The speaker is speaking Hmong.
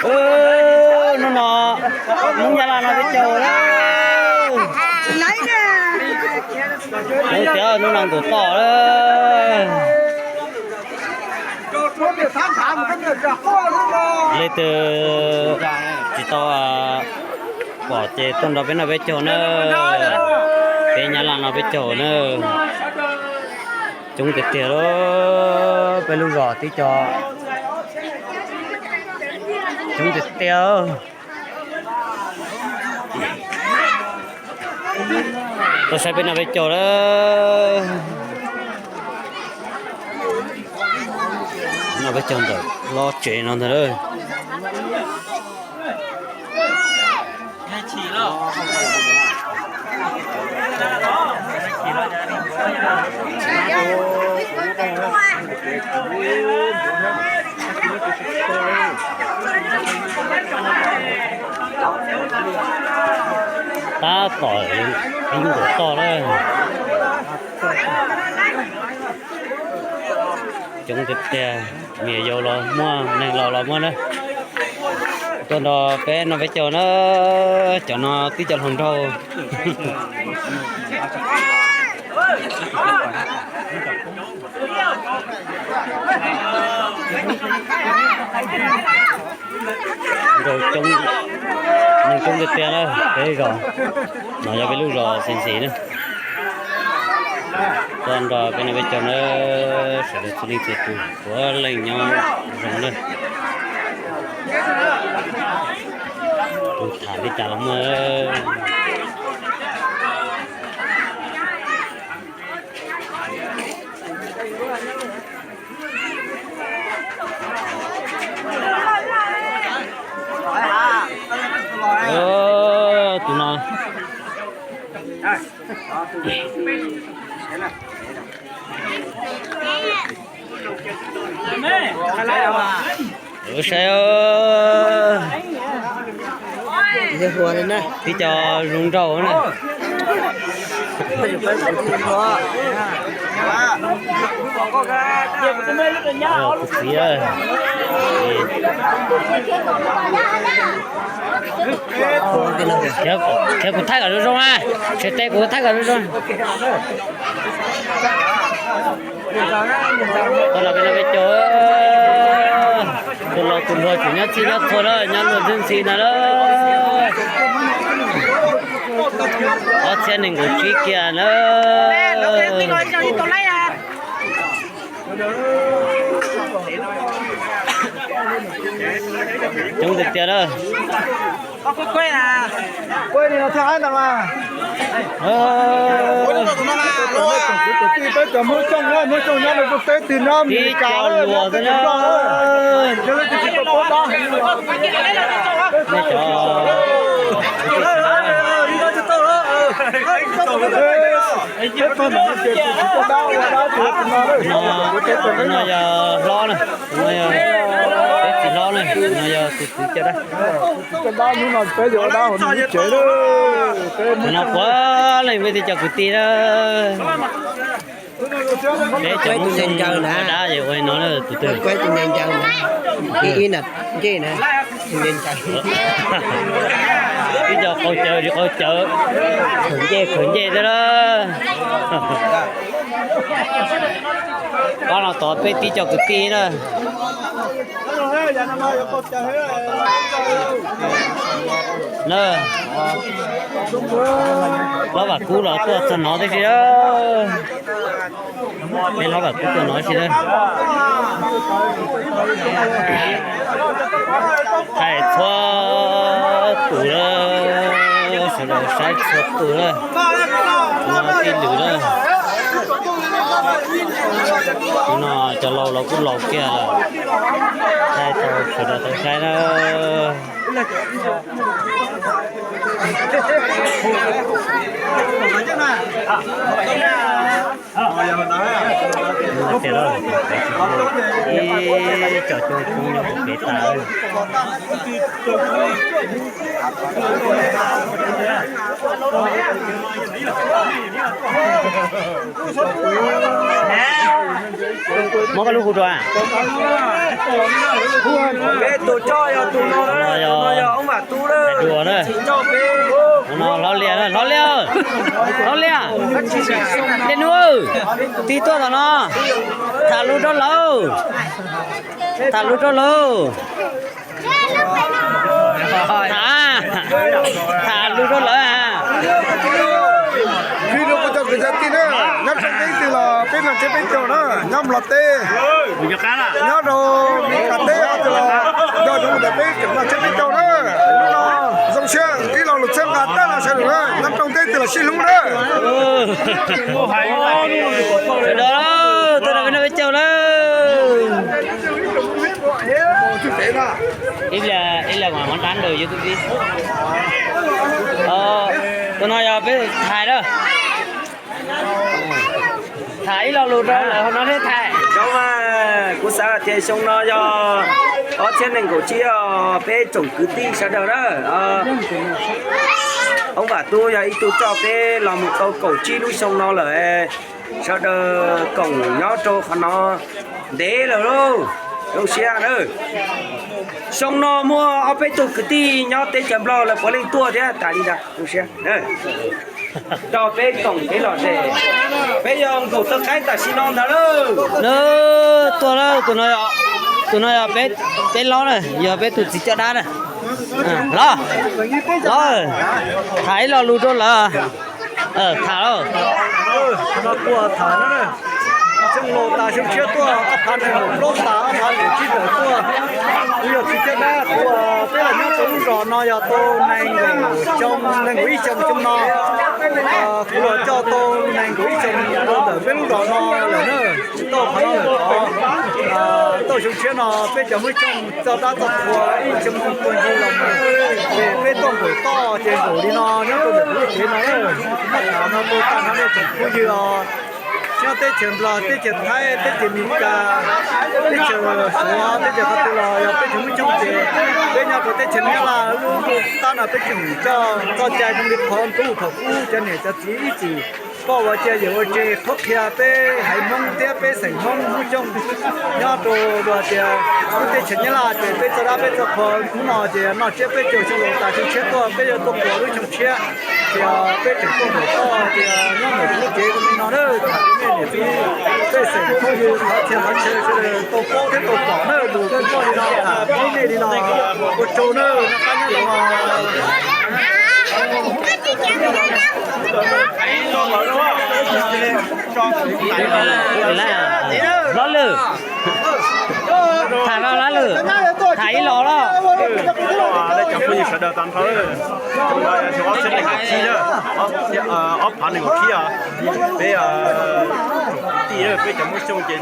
Hnub no Hmoob Nyab Laj no peb caug lawm. Hnub tias hnub no nkaum toj lawm. Leej twg tsis tau pom ces tuaj nrog peb noj peb caug na. Peb Nyab Laj no peb caug na. Coob tiag tiag li, peb lub zos tib co coob tiag tiag. Tuaj saib peb noj peb caug lawm. Noj peb caug ntawm lub tsev no ntag lawm. Tab tom ib nkaum toj lawm. Coob tiag tiag, me nyuam yaus los muaj, neeg laus los muaj na. Tuaj nrog peb noj peb caug na, cov no tib co hluas nraug. Nraug coob, neeg coob tiag tiag na, peb zos no yog peb lub zos Xeev Xis na. Tuaj nrog peb noj peb caug na, sawv daws txhua leej txhua tus puav leej nyob zoo na. Tus tham li cas los muaj. Tus no. Saib, tib co zoo nraug na. Tus txiv, khiav kuv thaij kom zoo zoo na, tshem tes kuv thaij kom zoo zoo. Tuaj los peb noj peb caug, tus laus tus hluas tseem nyob txhij nyob txhua na, nyob luag ntxhi ntxhi ntag lauj. Ob txhiab nees nkaum tsib kiag na. Coob tiag tiag na. Peb cov Hmoob Xyooj nyob, Hmoob Xyooj nyob rau teb twg nyob Amelikas, nyob teb chaws Nplog, yog leej twg tsis tau paub dab heev los, peb pab ntawm no ces tus tsis paub dab ua dab ces tus no, tus no yog hlob na, tus no yog peb txiv hlob na, tus no yog tus txiv caj dab. Tus txiv caj dab hnub no peb yuav ua dab hauv nws lub tsev na. Tus no puav leej peb tib co kwv tij na. Peb cov Hmoob Xyooj ua dab es ua li no na tus twg. Ib co qaug cawv tsis qaug cawv, khaws ncej khaws ncej thiab na. Pab no tod peb tib co kwv tij na. Na, hlob Vam Kub los tuaj txog no tib si. Peb hlob Vam Kub tuaj no tib si na. Thaij txhua tus na, sawv daws saib txhua tus na. No tij lwm na. No cov laus los kuj laus kiag lawm. Thaij tau sawv daws tau saib na. Ib co coob coob nyob hauv kev tas. Muab koj lub hu rau. Peb tus coj yog tus no. Ua na, no Hlob Liaj, Hlob Liaj, Hlob Liaj, Liaj Nuj, tig tuaj tom no, tham lus rau lawv, tham lus rau lawv, tham, tham lus rau lawv. Kuv cov kwv cov tij na, nyob tsoom teb twg los peb noj tsiab peb caug na, nyob Nplog teb, nyob rau Meskas teb los nco ntsoov tias peb tseem noj tsiab peb caug na. Hnub no zoo siab ib lo lus txhawb nqa tag los sawv daws na, nyob tsoom teb twg los sib hlub na. Sawv daws, tuaj rau peb noj peb caug na. Ib pliag, ib pliag kuv mam muab dab ntawm youtube. Tus no yog peb tus thais na. Tham ib lo lus rau lawv hauv no thiab thais. Zoo mas, kuv xav hais tias xyoo no yog ob txhiab nees nkaum tsib os, peb tsoom kwv tij sawv daws na. Hoob Vam Tub yog ib tug coj peb los mus tau kaum tsib lub xyoo no lawm. Sawv daws koom nyob rau qhov no ntev lawm lauj. Zoo siab na. Xyoo no muaj ob peb tug kwv tij nyob teb chaws Nplog lawv puav leej tuaj thiab tas li ntag. Zoo siab. Rau peb koom peb lom zem, peb yog nkaum tau qaib tam sim no ntag lauj. Tuaj lauj, tus no yog peb, peb hlob na, yog peb tus txiv coj dab na. Los, los, tham ib lo lus rau lawv. Tham lauj. Qhov no kuj tham na, xyoo laus tas xyoo tshiab tuaj, ob phav nees nkaum plaub tas ob phav nees nkaum tsib tawm tuaj. Kuv yog txiv coj dab, kuv, peb los nyob rau lub zos no yog tau nees nkaum xyoo, nees nkaum ib xyoos xyoo no. Kuv los coj tau nees nkaum ib xyoos rau ntawm peb lub zos no lawm na. Tsis tau qhov no lawm os. Tau xyoo tshiab no peb cov Hmoob Xyooj txoj dab txoj qhua ib xyoo tuag ncig los mus, ces peb tuaj nkaum toj ces nkaum li no nyob rau ntawm kuv lub tsev no. Muab tham no rau tag nrho nej tsoom phooj ywg os, nyob teb chaws Nplog, teb chaws Thaib, teb chaws Amelikas, teb chaws Suav, teb chaws qhov twg los yog peb tsoom Hmoob Xyooj ces peb nyob rau teb chaws Nyab Laj lub ntuj tab no peb tseem coj txoj cai zoo li qhov ntuj thaum ub cov niam cov txiv ib txwm poj ua cia yawm ua tseg qhuab qhia peb haiv Hmoob thiab peb xeem Hmoob Hmoob Xyooj nyob rau luag tias lub teb chaws Nyab Laj ces peb txoj dab peb txoj qhua hnub no ces noj tsiab peb caug xyoo laus tas xyoo tshiab tuaj peb yuav tuaj pua lub xyoo tshiab. Ces peb tseem tuaj nkaum toj tias nyob ntawm kuv lub tsev zoo li no na, tham rau nej niam txiv pej xeem phooj ywg thov txhia thov chaw sawv daws tau paub thiab tau pom na, lus kuj muaj li no tham rau nej li no. Ua tsaug na, noj qab nyob zoo. Hlob Lwm, tham los Hlob Lwm, tham ib los los. Cov phooj ywg sawv daws tag nrho, xyoo no yog xyoo ob txhiab nees nkaum tsib na, ob phav nees nkaum tsib os, peb tij peb cov Hmoob Xyooj ces